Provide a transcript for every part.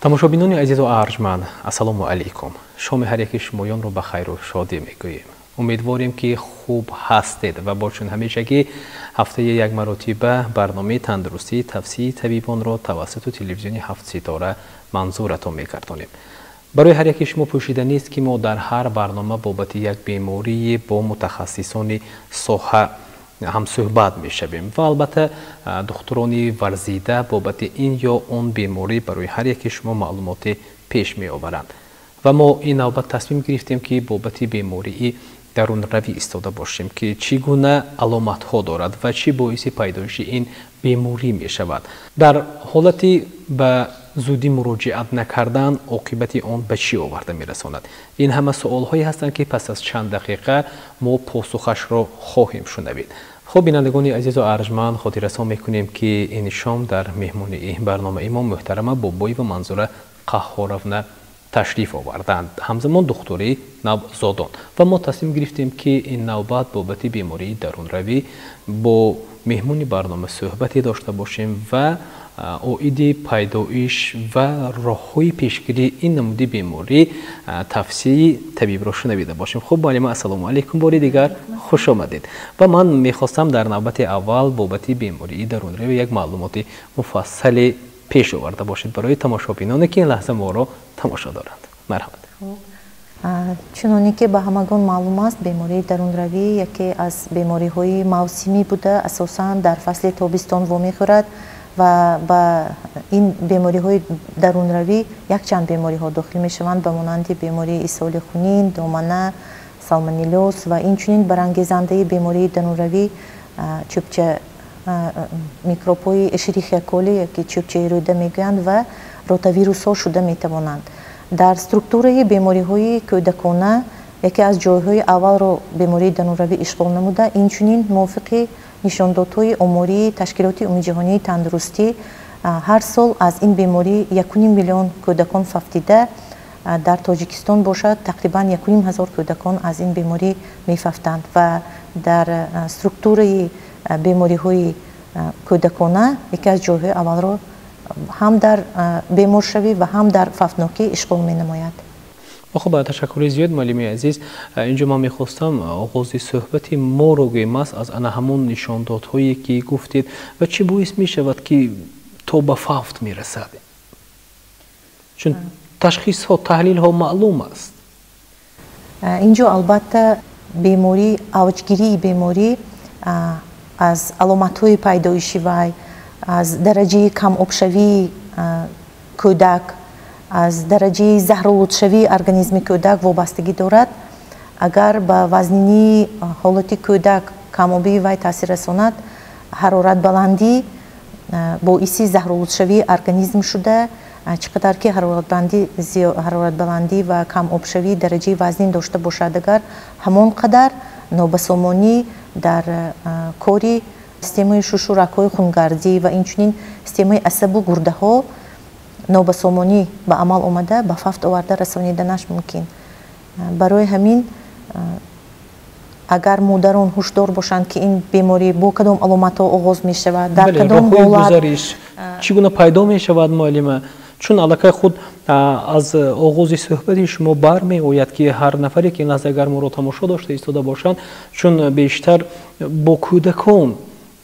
Тамошобинони азизу арҷманд, ассалому алайкум. Шоми ҳар яки шумоёнро ба хайру шодӣ мегӯем. Умедворем, ки хуб ҳастед ва бо чун ҳамешагӣ ҳафтаи як маротиба барномаи тандурустии тавсияи табибонро тавассути телевизиони ҳафт ситора манзуратон мегардонем. Барои ҳар яки шумо пӯшида нест, ки мо дар ҳар барнома бобати як беморие бо мутахассисони соҳа ҳамсӯҳбат мешавем ва албатта духтурони варзида бобати ин ё он беморӣ барои ҳар яки шумо маълумоте пеш меоваранд. Ва мо ин навбат тасмим гирифтем, ки бобати бемории дарунравӣ истода бошем, ки чӣ гуна аломатҳо дорад ва чӣ боиси пайдоиши ин беморӣ мешавад. Дар ҳолати ба зудӣ муроҷиат накардан оқибати он ба чӣ оварда мерасонад? Ин ҳама суолҳое ҳастанд, ки пас аз чанд дақиқа мо посухашро хоҳем шунавид. Хуб, бинандагони азизу арҷманд, хотиррасон мекунем, ки ин шом дар меҳмонии барномаи мо муҳтарама Бобоева Манзура Қаҳҳоровна ташриф оварданд, ҳамзамон духтури навзодон. Ва мо тасмим гирифтем, ки ин навбат бобати бемории дарунравӣ бо меҳмони барнома суҳбате дошта бошем ва оиди пайдоиш ва роҳҳои пешгирии ин намуди беморӣ тавсияи табибро шунавида бошем. Хуб, муаллима, ассалому алайкум, бори дигар хуш омадед. Ва ман мехостам дар навбати аввал бобати бемории дарунравӣ як маълумоти муфассале пеш оварда бошед барои тамошобиноне, ки ин лаҳза моро тамошо доранд. Марҳамат. Чуноне ки ба ҳамагон маълум аст, бемории дарунравӣ яке аз бемориҳои мавсимӣ буда, асосан дар фасли тобистон вомехӯрад ва ба ин бемориҳои дарунравӣ якчанд бемориҳо дохил мешаванд, ба монанди бемории исҳоли хунин, домана, салмонеллёз ва инчунин барангезандаи бемории дарунравӣ чӯбча, микробҳои эшерихия коли, ки чӯбчаи рӯда мегӯянд, ва ротавирусҳо шуда метавонанд. Дар структураи бемориҳои кӯдакона яке аз ҷойҳои аввалро бемории дарунравӣ ишғол намуда, инчунин мувофиқи нишондодҳои омории Ташкилоти Умумиҷаҳонии тандурустӣ ҳар сол аз ин беморӣ 1,5 миллион кӯдакон фавтида, дар Тоҷикистон бошад, тақрибан 1,5 ҳазор кӯдакон аз ин беморӣ мефавтанд ва дар структураи бемориҳои кӯдакона яке аз ҷойҳои аввалро ҳам дар беморшавӣ ва ҳам дар фавтнокӣ ишғол менамояд. Хуб, ташаккури зиёд, муаллими азиз. Инҷо ман мехостам оғози суҳбати моро гӯем аст аз ана ҳамон нишондодҳое, ки гуфтед, ва чӣ боис мешавад, ки то ба фавт мерасад, чун ташхисҳо, таҳлилҳо маълум аст. Инҷо албатта беморӣ, авҷгирии беморӣ аз аломатҳои пайдоиши вай, аз дараҷаи камобшавии кӯдак, аз дараҷаи заҳролудшавии организми кӯдак вобастагӣ дорад. Агар ба вазнинии ҳолати кӯдак камобии вай таъсир расонад, ҳароратбаландӣ боиси заҳролудшавии организм шуда, чӣ қадар ки ҳароратбаландӣ ва камобшавӣ дараҷаи вазнин дошта бошад, агар ҳамон қадар нобасомонӣ дар кори системаи шушу рагҳои хунгардӣ ва инчунин системаи асабу гурдаҳо нобасомонӣ ба амал омада, ба фавт оварда расониданаш мумкин. Барои ҳамин агар модарон ҳушдор бошанд, ки ин беморӣ бо кадом аломатҳо оғоз мешавад, дар кадом ҳолат чӣ гуна пайдо мешавад, муаллима, чун аллакай худ аз оғози суҳбати шумо бармеояд, ки ҳар нафаре, ки ин лаҳза агар моро тамошо дошта истода бошанд, чун бештар бо кӯдакон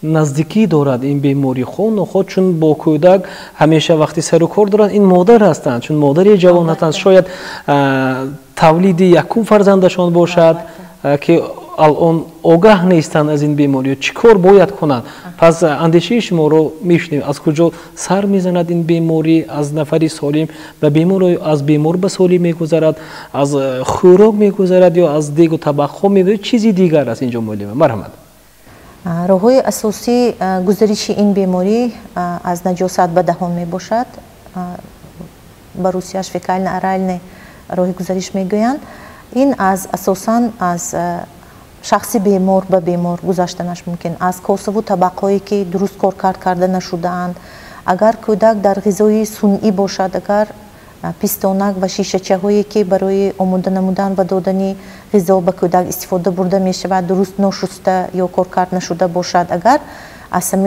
наздикӣ дорад ин беморӣ, хоҳ нохоҳ, чун бо кӯдак ҳамеша вақти сару кор доранд, ин модар ҳастанд, чун модари ҷавон ҳастанд, шояд тавлиди якум фарзандашон бошад, ки алон огаҳ нестанд аз ин беморӣ, чӣ кор бояд кунанд? Пас андешаи шуморо мешунем: аз куҷо сар мезанад ин беморӣ, аз нафари солим ба бемор, аз бемор ба солим мегузарад, аз хӯрок мегузарад ё аз дегу табақҳо мегузарад, чизи дигар аст инҷо? Муаллима, марҳамат. Роҳҳои асосии гузариши ин беморӣ аз наҷосат ба даҳон мебошад, ба русияш фекально-оральный роҳи гузариш мегӯянд. Ин аз асосан аз шахси бемор ба бемор гузаштанаш мумкин, аз косаву табақҳое, ки дуруст коркард карда нашудаанд. Агар кӯдак дар ғизои сунъӣ бошад, агар пистонак ва шишачаҳое, ки барои омода намудан ва додани ғизо ба кӯдак истифода бурда мешавад, дуруст ношуста ё коркард нашуда бошад, агар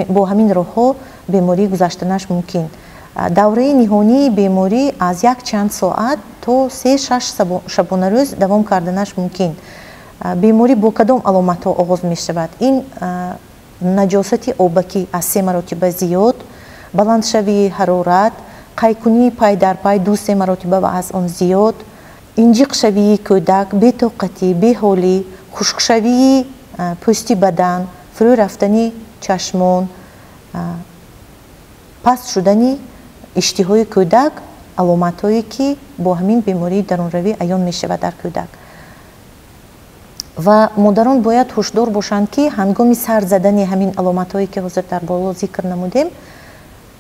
бо ҳамин роҳҳо беморӣ гузаштанаш мумкин. Давраи ниҳонии беморӣ аз якчанд соат то 3-6 шабонарӯз давом карданаш мумкин. Беморӣ бо кадом аломатҳо оғоз мешавад? Ин наҷосати обакӣ аз 3 маротиба зиёд, баландшавии ҳарорат, қайкунии пай дар пай 2-3 маротиба ва аз он зиёд, инҷиқшавии кӯдак, бетоқатӣ, беҳолӣ, хушкшавии пӯсти бадан, фурӯ рафтани чашмон, паст шудани иштиҳои кӯдак, аломатҳое ки бо ҳамин бемории дарунравӣ аён мешавад дар кӯдак. Ва модарон бояд ҳушдор бошанд, ки ҳангоми сар задани ҳамин аломатҳое ки ҳозир дар боло зикр намудем,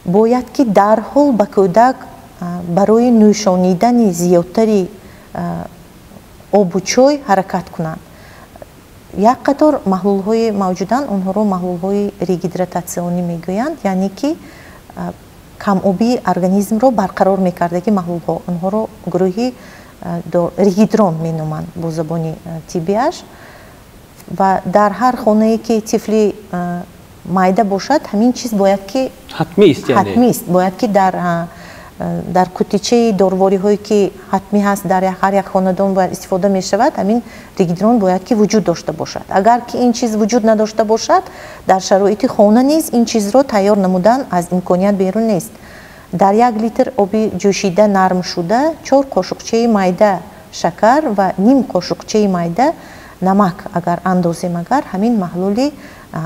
бояд ки дарҳол ба кӯдак барои нӯшонидани зиёдтари обу чой ҳаракат кунанд. Як қатор маҳлулҳои мавҷуданд, онҳоро маҳлулҳои регидрататсионӣ мегӯянд, яъне ки камобии организмро барқарор мекардаги маҳлулҳо. Онҳоро гурӯҳи регидрон меноманд бо забони тиббиаш. Ва дар ҳар хонае ки тифли майда бошад, ҳамин чиз бояд ки ҳатмист, бояд ки дар қуттичаи дорвориҳое ки ҳатмӣ ҳаст дар ҳар як хонадон бояд истифода мешавад, ҳамин регидрон бояд ки вуҷуд дошта бошад. Агар ки ин чиз вуҷуд надошта бошад, дар шароити хона низ ин чизро тайёр намудан аз имконият берун нест. Дар 1 литр оби ҷӯшида нарм шуда 4 қошуқчаи майда шакар ва ним қошуқчаи майда намак агар андозем, агар ҳамин маҳлули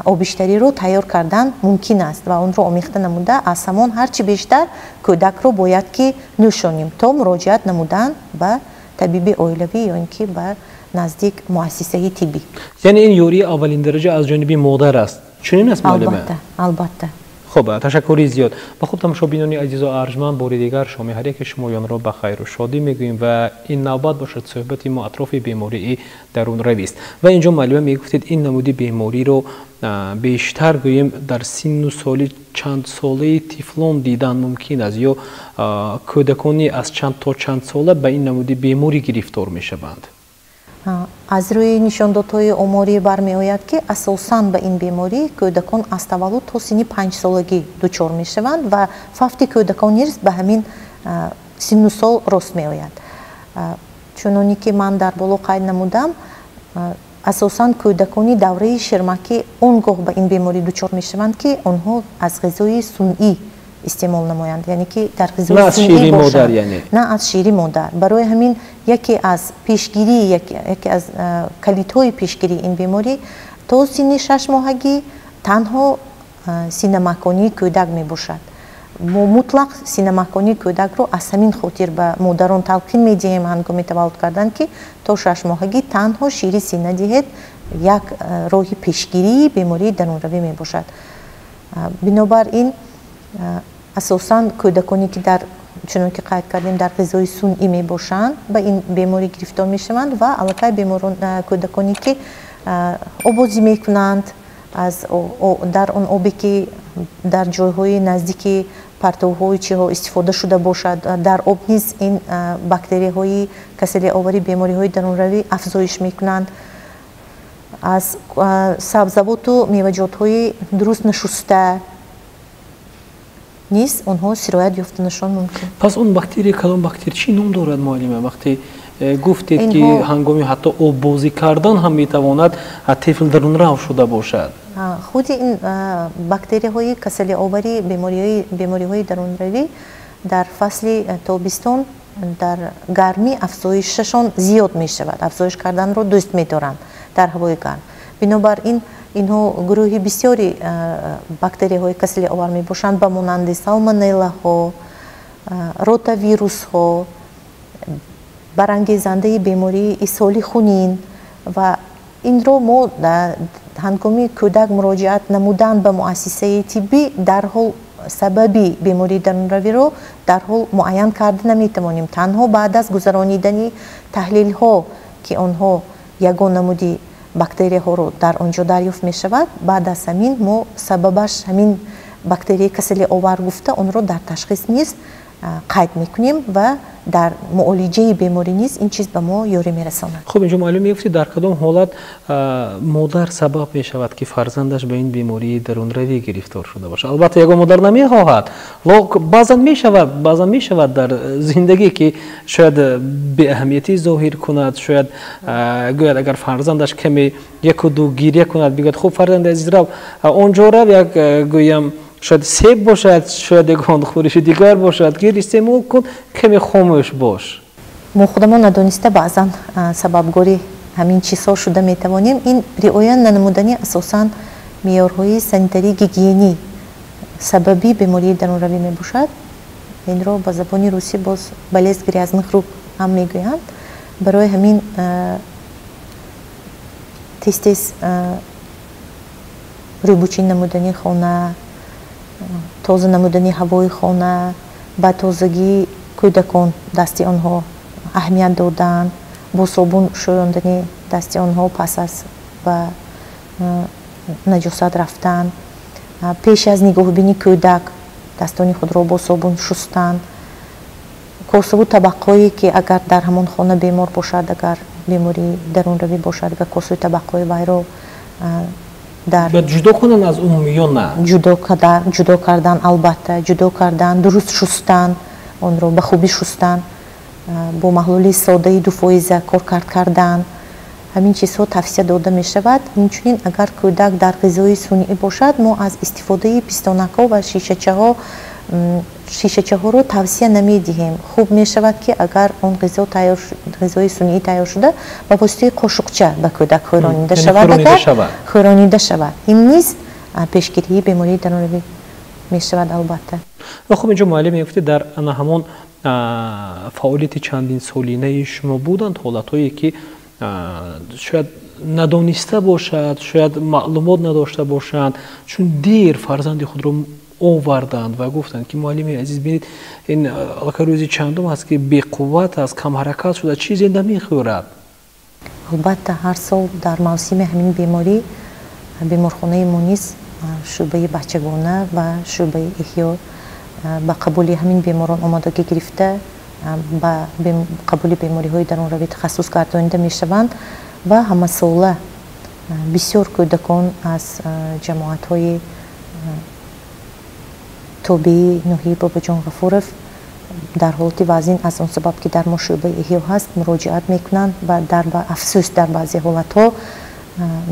обиштариро тайёр кардан мумкин аст ва онро омехта намуда аз ҳамон ҳарчи бештар кӯдакро бояд ки нӯшонем то муроҷиат намудан ба табиби оилавӣ ё ин ки ба наздик муассисаи тиббӣ. Яъне ин ёрии аввалин дараҷа аз ҷониби модар аст. Чунин аст, муаллима? Албатта, албатта. Хуб, ташаккури зиёд. Ба хуб, тамошобинони азизу арҷманд, бори дигар шоми ҳар яке шумоёнро ба хайру шодӣ мегӯем ва ин навбат бошад суҳбати мо атрофи бемории дарунравист. Ва инҷо муаллима мегуфтед, ин намуди бемориро бештар гӯем дар синну соли чанд солаи тифлон дидан мумкин аст ё кӯдакони аз чанд то чанд сола ба ин намуди беморӣ гирифтор мешаванд? Аз рӯи нишондодҳои оморӣ бармеояд, ки асосан ба ин беморӣ кӯдакон аз таваллуд то синни 5-солагӣ дучор мешаванд ва фавти кӯдакон низ ба ҳамин синну сол рост меояд. Чуноне ки ман дар боло қайд намудам, асосан кӯдакони давраи ширмакӣ он гоҳ ба ин беморӣ дучор мешаванд, ки онҳо аз ғизои сунъӣ истеъмол намоянд, яъне ки дар ғизои сунъӣ бошанд, на аз шири модар. Барои ҳамин яке аз пешгирӣ, яке аз калидҳои пешгирии ин беморӣ то синни 6 моҳагӣ танҳо синамаконии кӯдак мебошад. Мо мутлақ синамаконии кӯдакро аз ҳамин хотир ба модарон талқин медиҳем ҳангоми таваллуд кардан, ки то 6 моҳагӣ танҳо шири сина диҳед, як роҳи пешгирии бемории дарунравӣ мебошад. Бинобар ин асосан кӯдаконе ки дар чунон ки қайд кардем дар ғизои сунъӣ мебошанд, ба ин беморӣ гирифтор мешаванд ва аллакай беморон кӯдаконе ки обозӣ мекунанд аз дар он обе ки дар ҷойҳои наздики партовҳои чиҳо истифода шуда бошад, дар об низ ин бактерияҳои касалиовари бемориҳои дарунравӣ афзоиш мекунанд. Аз сабзавоту меваҷотҳои дуруст нашуста низ онҳо сироят ёфтанашон мумкин. Пас он бактерия кадом бактерия чӣ ном дорад, муаллима? Вақте гуфтед ки ҳангоми ҳатто оббозӣ кардан ҳам метавонад тифл дарунрав шуда бошад. Худи ин бактерияҳои касалиовари бемориҳои дарунравӣ дар фасли тобистон дар гармӣ афзоишашон зиёд мешавад, афзоиш карданро дӯст медоранд дар ҳавои гарм. Бинобар ин инҳо гурӯҳи бисёри бактерияҳои касалиовар мебошанд, ба монанди салмонеллаҳо, ротавирусҳо, барангезандаи бемории исҳоли хунин. Ва инро мо ҳангоми кӯдак муроҷиат намудан ба муассисаи тиббӣ дарҳол сабаби бемории дарунравиро дарҳол муайян карда наметавонем. Танҳо баъд аз гузаронидани таҳлилҳо, ки онҳо ягон намуди бактерияҳоро дар он ҷо дарёфт мешавад, баъд аз ҳамин мо сабабаш ҳамин бактерияи касалиовар гуфта онро дар ташхис низ қайд мекунем ва Дар муолиҷаи беморӣ низ ин чиз ба мо ёрӣ мерасонад. Хуб, инҷо муаллим мегуфтед, дар кадом ҳолат модар сабаб мешавад, ки фарзандаш ба ин бемории дарунравӣ гирифтор шуда бошад? Албатта, ягон модар намехоҳад. Баъзан мешавад дар зиндагӣ, ки шояд беаҳамиятӣ зоҳир кунад, шояд гӯяд, агар фарзандаш каме яку ду гиря кунад, бигӯяд: «Хуб, фарзанди азиз, рав он ҷо, рав, як, гӯям, шояд себ бошад, шояд ягон хӯриши дигар бошад, гир, истеъмол кун, каме хомӯш бош». Мо худамон надониста баъзан сабабгори ҳамин чизҳо шуда метавонем. Ин риоя нанамудани асосан меъёрҳои санитарии гигиенӣ сабаби бемории дарунравӣ мебошад. Инро ба забони русӣ боз болезнь грязных рук ҳам мегӯянд. Барои ҳамин тез тез рӯйбучин намудани хона, тоза намудани ҳавои хона, ба тозагии кӯдакон, дасти онҳо аҳамият додан, бо собун шӯёндани дасти онҳо пас аз ба наҷосат рафтан, пеш аз нигоҳубини кӯдак дастони худро бо собун шустан, косаву табақҳое ки агар дар ҳамон хона бемор бошад, агар бемории дарунравӣ бошад, агар косаву табақҳои вайро дар ҷудо кунанд аз умум ё на? Ҷудо кардан, албатта, ҷудо кардан, дуруст шустан, онро ба хубӣ шустан, бо маҳлули содаи 2% коркард кардан, ҳамин чизҳо тавсия дода мешавад. Инчунин, агар кӯдак дар ғизои сунъӣ бошад, мо аз истифодаи пистонакҳо ва шишачаҳоро тавсия намедиҳем. Хуб мешавад, ки агар он ғизо, ғизои сунъӣ тайёр шуда, ба воситаи қошуқча ба кӯдак хӯронида шавад, агар хӯронида шавад, ин низ пешгирии бемории дарунравӣ мешавад, албатта. Ва хуб, инҷо, муаллим, мегуфтед, дар ана ҳамон фаъолияти чандинсолинаи шумо буданд ҳолатҳое, ки шояд надониста бошад, шояд маълумот надошта бошанд, чун дер фарзанди худро оварданд ва гуфтанд, ки: «Муаллими азиз, бинед, ин аллакай рӯзи чандум аст, ки беқувват аст, камҳаракат шуда, чизе намехӯрад»? Албатта, ҳар сол дар мавсими ҳамин беморӣ беморхонаи мо низ, шӯъбаи бачагона ва шӯъбаи эҳё, ба қабули ҳамин беморон омодагӣ гирифта, ба қабули бемориҳои дарунравӣ тахассус гардонида мешаванд ва ҳамасола бисёр кӯдакон аз ҷамоатҳои тобеи ноҳияи Бобоҷон Ғафуров дар ҳолати вазнин, аз он сабаб ки дар мо шӯъбаи эҳё ҳаст, муроҷиат мекунанд ва дар афсӯс, дар баъзе ҳолатҳо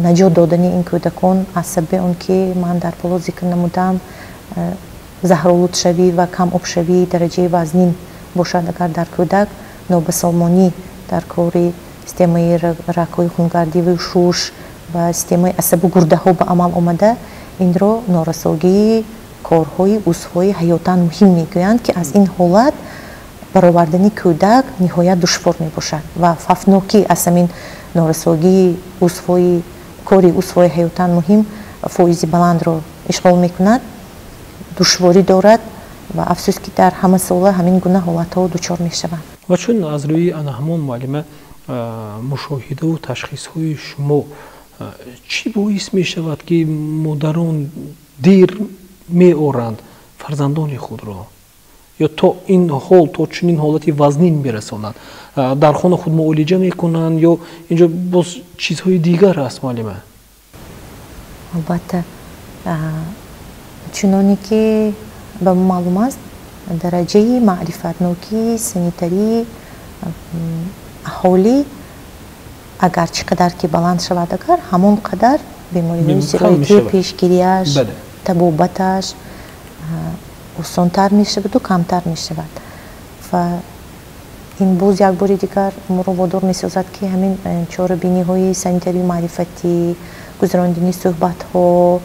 наҷот додани ин кӯдакон аз сабаби он ки ман дар боло зикр намудам, заҳролудшавӣ ва камобшавии дараҷаи вазнин бошад, агар дар кӯдак нобасомонӣ дар кори системаи рагҳои хунгардиву шуш ва системаи асабу гурдаҳо ба амал омада, инро норасогии корҳои узвҳои ҳаётан муҳим мегӯянд, ки аз ин ҳолат баровардани кӯдак ниҳоят душвор мебошад ва фавтнокӣ аз ҳамин норасогии узвҳои кори узвҳои ҳаётан муҳим фоизи баландро ишғол мекунад, душворӣ дорад ва афсӯс, ки дар ҳама сола ҳамин гуна ҳолатҳо дучор мешаванд. Ва чун аз рӯи ана ҳамон, муаллима, мушоҳидаву ташхисҳои шумо, чӣ боис мешавад, ки модарон дер меоранд фарзандони худро ё то ин ҳол, то чунин ҳолати вазнин мерасонанд? Дар хона худ муолиҷа мекунанд ё инҷо боз чизҳои дигар аст, муаллима? Албатта, чуноне ки ба мо маълум аст, дараҷаи маърифатнокии санитарии аҳолӣ агар чӣ қадар ки баланд шавад, агар ҳамон қадар бемориҳои сироятӣ пешгириаш, табобаташ осонтар мешаваду камтар мешавад. Ва ин боз як бори дигар моро водор месозад, ки ҳамин чорабиниҳои санитарию маърифатӣ, гузарондани суҳбатҳо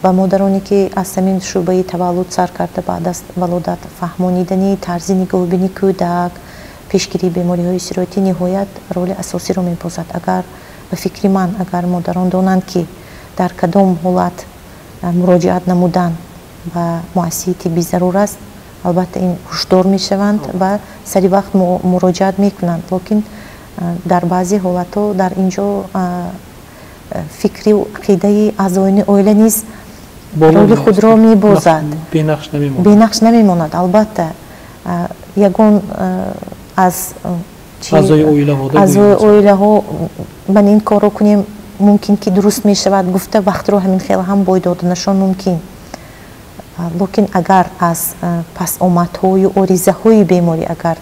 ба модароне, ки аз ҳамин шӯъбаи таваллуд сар карда, баъд аз валодат фаҳмонидани тарзи нигоҳубини кӯдак, пешгирии бемориҳои сироятӣ ниҳоят роли асосиро мебозад. Агар, ба фикри ман, агар модарон донанд, ки дар кадом ҳолат муроҷиат намудан ба муассисаи тиббӣ зарур аст, албатта, ин ҳушдор мешаванд ва сари вақт муроҷиат мекунанд. Лекин дар баъзе ҳолатҳо дар ин ҷо фикру ақидаи аъзоёни оила низ роли худро мебозад, бенақш намемонад, албатта. Ягон аз аъзои оилаҳо ман ин корро кунем, мумкин ки дуруст мешавад гуфта, вақтро ҳамин хел ҳам бой доданашон мумкин. Лекин агар аз пасомадҳою оризаҳои беморӣ агар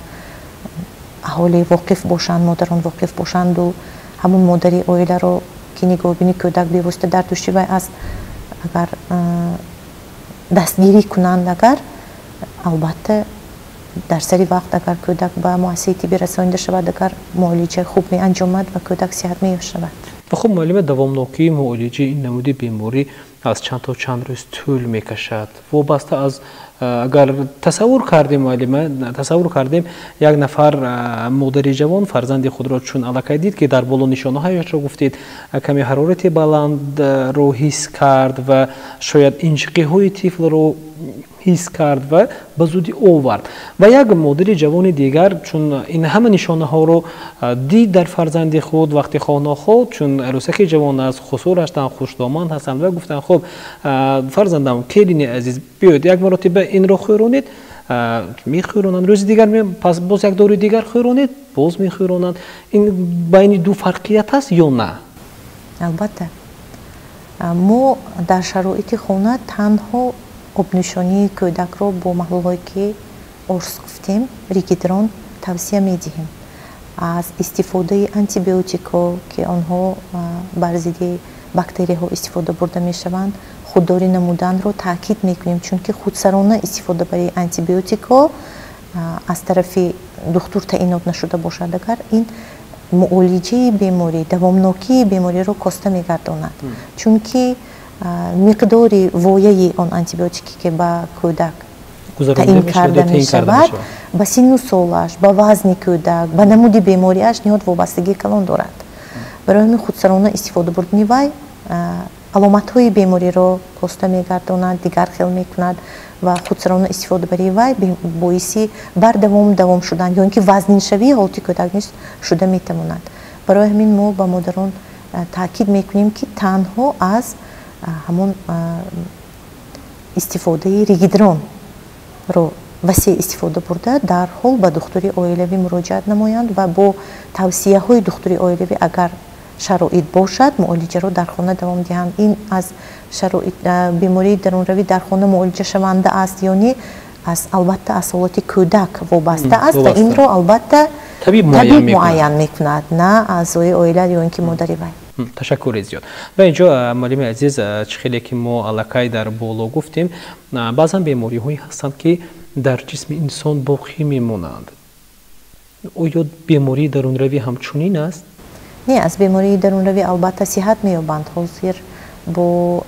аҳолӣ воқиф бошанд, модарон воқиф бошанду ҳамун модари оиларо, ки нигоҳубини кӯдак бевосита дар дӯши вай аст, агар дастгирӣ кунанд, агар албатта дар сари вақт агар кӯдак ба муассисаи тиббӣ расонида шавад, агар муолиҷа хуб меанҷомад ва кӯдак сиҳат мешавад. Ва хуб, муаллима, давомнокии муолиҷаи ин намуди беморӣ аз чанд то чанд рӯз тӯл мекашад? Вобаста аз агар тасаввур кардем, муаллима, тасаввур кардем, як нафар модари ҷавон фарзанди худро чун аллакай дид, ки дар боло нишонаҳояшро гуфтед, каме ҳарорати баландро ҳис кард ва шояд инчиқиҳои тифлро ҳис кард ва ба зудӣ овард, ва як модари ҷавони дигар чун ин ҳама нишонаҳоро дид дар фарзанди худ, вақти хоҳ нохоҳ, чун арӯсаки ҷавон аст, хусур ҳастанд, хушдоман ҳастанд ва гуфтанд: «Хуб, фарзандам, келини азиз, биёед, як маротиба инро хӯронед», мехӯронанд, рӯзи дигар пас боз як дори дигар хӯронед, боз мехӯронанд. Ин байни ду фарқият аст ё на? Албатта, мо дар шароити хона танҳо обнӯшонии кӯдакро бо маҳлулҳое, ки ОРС гуфтем, регидрон тавсия медиҳем. Аз истифодаи антибиотикҳо, ки онҳо бар зидди бактерияҳо истифода бурда мешаванд, худдорӣ намуданро таъкид мекунем, чунки худсарона истифодабарии антибиотикҳо аз тарафи духтур таъинот нашуда бошад, агар ин муолиҷаи беморӣ, давомнокии бемориро коста мегардонад, чунки миқдори вояи он антибиотике, ки ба кӯдак таъин карда мешавад, ба синну солаш, ба вазни кӯдак, ба намуди бемориаш ниҳоят вобастагии калон дорад. Барои ҳамин худсарона истифода бурдани вай аломатҳои бемориро коста мегардонад, дигар хел мекунад ва худсарона истифодабарии вай боиси бардавом давом шудан ё ин ки вазниншавии ҳолати кӯдак низ шуда метавонад. Барои ҳамин мо ба модарон таъкид мекунем, ки танҳо аз ҳамон истифодаи регидронро васеъ истифода бурда, дарҳол ба духтури оилавӣ муроҷиат намоянд ва бо тавсияҳои духтури оилавӣ, агар шароит бошад, муолиҷаро дар хона давом диҳанд. Ин аз шароит бемории дарунравӣ дар хона муолиҷашаванда аст ё не, аз албатта аз ҳолати кӯдак вобаста аст ва инро албатта табиб муайян мекунад, на аъзои оила ё ин ки модари вай. Ташаккури зиёд. Ва инҷо, муаллими азиз, чӣ хеле ки мо аллакай дар боло гуфтем, баъзан бемориҳое ҳастанд, ки дар ҷисми инсон боқӣ мемонанд. Оё бемории дарунравӣ ҳамчунин аст? Не, аз бемории дарунравӣ албатта сиҳат меёбанд. Ҳозир бо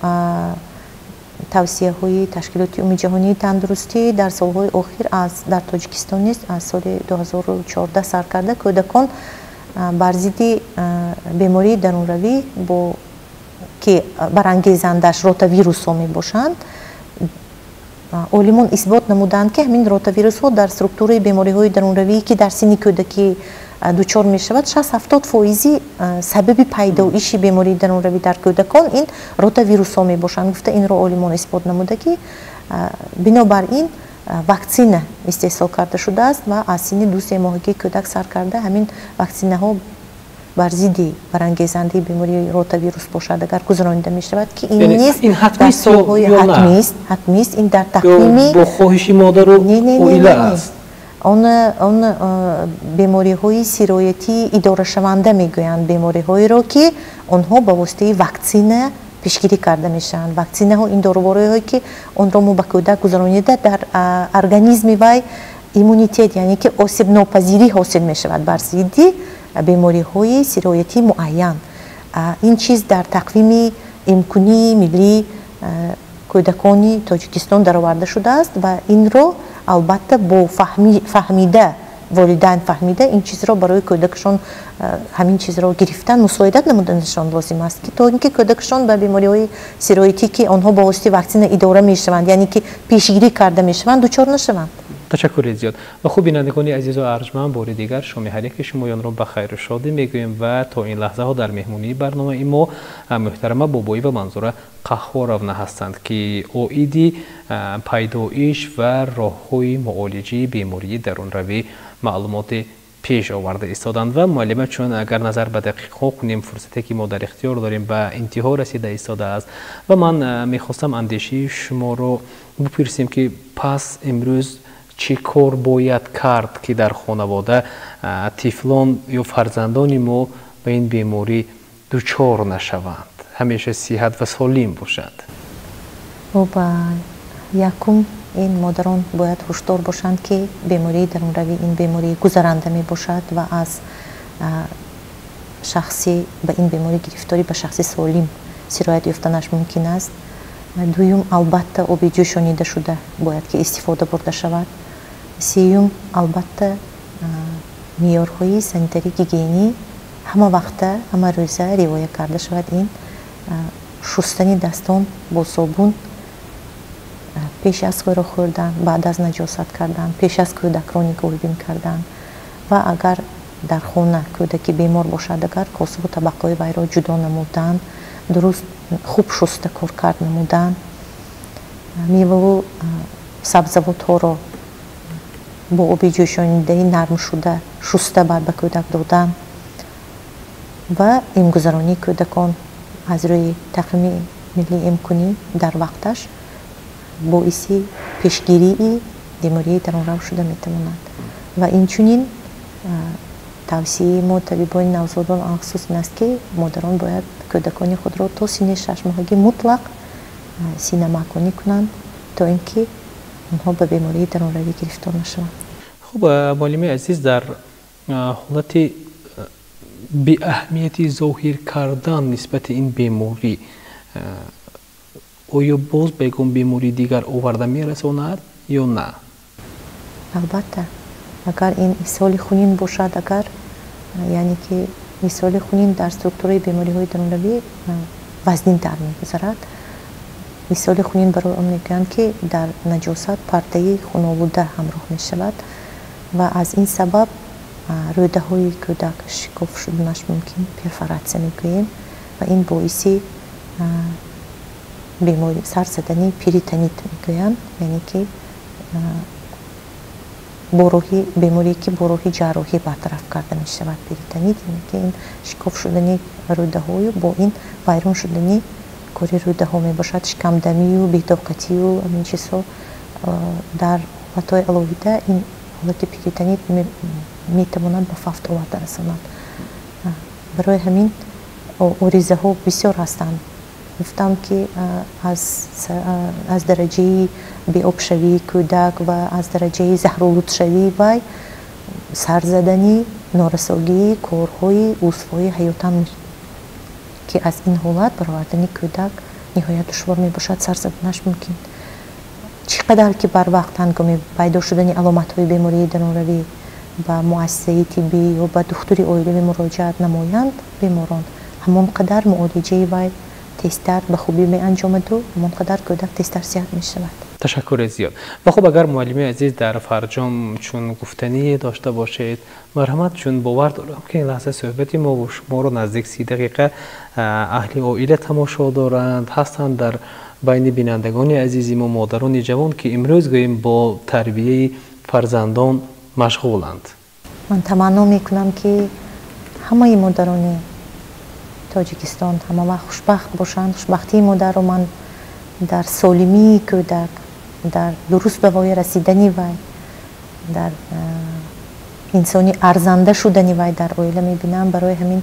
тавсияҳои Ташкилоти Умумиҷаҳонии тандурустӣ дар солҳои охир аз дар Тоҷикистон низ аз соли 2014 сар карда кӯдакон бар зидди бемории дарунравӣ, бо ки барангезандааш ротавирусҳо мебошанд, олимон исбот намуданд, ки ҳамин ротавирусҳо дар структураи бемориҳои дарунравӣ, ки дар синни кӯдакӣ дучор мешавад, 60-70 фоизи сабаби пайдоиши бемории дарунравӣ дар кӯдакон ин ротавирусҳо мебошанд гуфта, инро олимон исбот намуда, ки бинобар ин ваксина истеҳсол карда шудааст ва аз синни 2-3 моҳагии кӯдак сар карда ҳамин ваксинаҳо бар зидди барангезандаи бемории ротавирус бошад, агар гузаронида мешавад, ки ин низ дар солҳои ҳатмист, ҳатмист, ин дар тақвими бо хоҳиши модару оила аст? Он бемориҳои сироятии идорашаванда мегӯянд бемориҳоеро, ки онҳо ба воситаи ваксина пешгирӣ карда мешаванд. Ваксинаҳо ин дорувориҳое, ки онро мо ба кӯдак гузаронида, дар организми вай иммунитет, яъне ки осебнопазирӣ ҳосил мешавад бар зидди бемориҳои сироятии муайян. Ин чиз дар тақвими имкунии миллии кӯдакони Тоҷикистон дароварда шудааст ва инро албатта бо фаҳмида, волидайн фаҳмида, ин чизро барои кӯдакашон ҳамин чизро гирифтан, мусоидат намуданашон лозим аст, ки то ин ки кӯдакашон ба бемориҳои сироятӣ, ки онҳо ба воситаи ваксина идора мешаванд, яъне ки пешгирӣ карда мешаванд, дучор нашаванд. Ташаккури зиёд. Ва хуб, бинандагони азизу арҷманд, бори дигар шоми ҳар яки шумоёнро ба хайру шодӣ мегӯем ва то ин лаҳзаҳо дар меҳмонии барномаи мо муҳтарама Бобоева Манзура Қаҳҳоровна ҳастанд, ки оиди пайдоиш ва роҳҳои муолиҷаи бемории дарунравӣ маълумоти пеш оварда истоданд. Ва муаллима, чун агар назар ба дақиқаҳо кунем, фурсате ки мо дар ихтиёр дорем ба интиҳо расида истодааст ва ман мехостам андешаи шуморо бипурсем, ки пас имрӯз чӣ кор бояд кард, ки дар хонавода тифлон ё фарзандони мо ба ин беморӣ дучор нашаванд, ҳамеша сиҳат ва солим бошанд? Хуб, якум, ин модарон бояд ҳушдор бошанд, ки бемории дарунравӣ ин бемории гузаранда мебошад ва аз шахси ба ин беморӣ гирифторӣ ба шахси солим сироят ёфтанаш мумкин аст. Дуюм, албатта, оби ҷӯшонида шуда бояд ки истифода бурда шавад. Сеюм, албатта, меъёрҳои санитарӣ гигиенӣ ҳама вақта, ҳама рӯза риоя карда шавад. Ин шустани дастон бо собун пеш аз хӯрок хӯрдан, баъд аз наҷосат кардан, пеш аз кӯдакро нигоҳубин кардан ва агар дар хона кӯдаки бемор бошад, агар косаву табақҳои вайро ҷудо намудан, дуруст хуб шуста коркард намудан, меваву сабзавотҳоро бо оби ҷӯшонидаи нармшуда шуста баъд ба кӯдак додан ва эмгузаронии кӯдакон аз рӯи тақвими миллии эмкунӣ дар вақташ боиси пешгирии бемории дарунрав шуда метавонад. Ва инчунин тавсияи мо, табибони навзодон, алхусус ин аст, ки модарон бояд кӯдакони худро то синни 6-моҳагӣ мутлақ синамаконӣ кунанд, то ин ки онҳо ба бемории дарунравӣ гирифтор нашаванд. Хуб, муаллимаи азиз, дар ҳолати беаҳамияти зоҳир кардан нисбати ин беморӣ, оё боз ба ягон бемории дигар оварда мерасонад ё на? Албатта, агар ин исҳоли хунин бошад, агар, яъне ки исҳоли хунин дар структураи бемориҳои дарунравӣ вазнинтар мегузарад. Исҳоли хунин барои он мегӯянд, ки дар наҷосат пардаи хунолуда ҳамроҳ мешавад ва аз ин сабаб рӯдаҳои кӯдак шикоф шуданаш мумкин, перфоратсия мегӯем, ва ин боиси бемори сар задани перитонит мегӯянд, яъне ки бо роҳи беморие, ки бо роҳи ҷарроҳӣ бартараф карда мешавад. Перитонит, яъне ки ин шикоф шудани рӯдаҳою бо ин вайрон шудани кори рӯдаҳо мебошад, шикамдамию бетоқатию ҳамин чизҳо. Дар ҳолатҳои алоҳида ин ҳолати перитонит метавонад ба фавт оварда расонад. Барои ҳамин оризаҳо бисёр ҳастанд. Гуфтам, ки аз дараҷаи беобшавии кӯдак ва аз дараҷаи заҳролудшавии вай сар задани норасогии корҳои узвҳои ҳаётан, ки аз ин ҳолат баровардани кӯдак ниҳоят душвор мебошад, сар заданаш мумкин. Чӣ қадар ки барвақт ҳангоми пайдо шудани аломатҳои бемории дарунравӣ ба муассисаи тиббӣ ё ба духтури оилавӣ муроҷиат намоянд беморон, ҳамон қадар муолиҷаи вай тезтар ба хубӣ меанҷомаду ҳамон қадар кӯдак тезтар сиҳат мешавад. Ташаккури зиёд. Ва хуб, агар муаллимаи азиз дар фарҷом чун гуфтание дошта бошед, марҳамат, чун бовар дорам, ки ин лаҳза суҳбати мо шуморо наздик 30 дақиқа аҳли оила тамошо доранд, ҳастанд дар байни бинандагони азизи мо модарони ҷавон, ки имрӯз гӯем бо тарбияи фарзандон машғуланд. Ман таманно мекунам, ки ҳамаи модарони Тоҷикистон ҳамавақт хушбахт бошанд. Хушбахтии модарро ман дар солимии кӯдак, дар дуруст ба воя расидани вай, дар инсони арзанда шудани вай дар оила мебинам. Барои ҳамин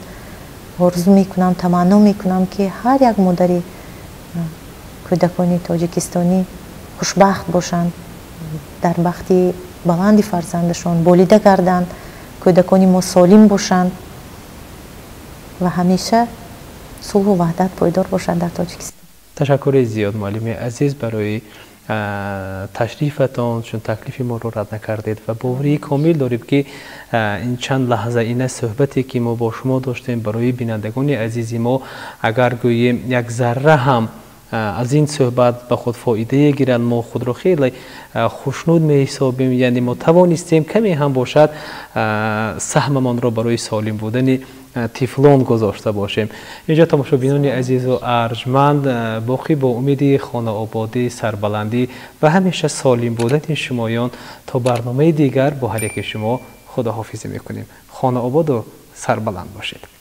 орзу мекунам, таманно мекунам, ки ҳар як модари кӯдакони тоҷикистонӣ хушбахт бошанд, дар бахти баланди фарзандашон болида гарданд, кӯдакони мо солим бошанд ва ҳамеша сулҳу ваҳдат пойдор бошад дар Тоҷикистон. Ташаккури зиёд, муаллими азиз, барои ташрифатон, чун таклифи моро рад накардед, ва боварии комил дорем, ки ин чанд лаҳза ина суҳбате, ки мо бо шумо доштем, барои бинандагони азизи мо, агар гӯем, як зарра ҳам Аз ин суҳбат ба худ фоидае гиранд, мо худро хеле хушнуд меҳисобем. Яъне мо тавонистем каме ҳам бошад саҳмамонро барои солим будани тифлон гузошта бошем. Инҷо тамошобинони азизу арҷманд, боқӣ бо умеди хонаободӣ, сарбаландӣ ва ҳамеша солим будани шумоён то барномаи дигар бо ҳар яки шумо худоҳофизӣ мекунем. Хонаободу сарбаланд бошед.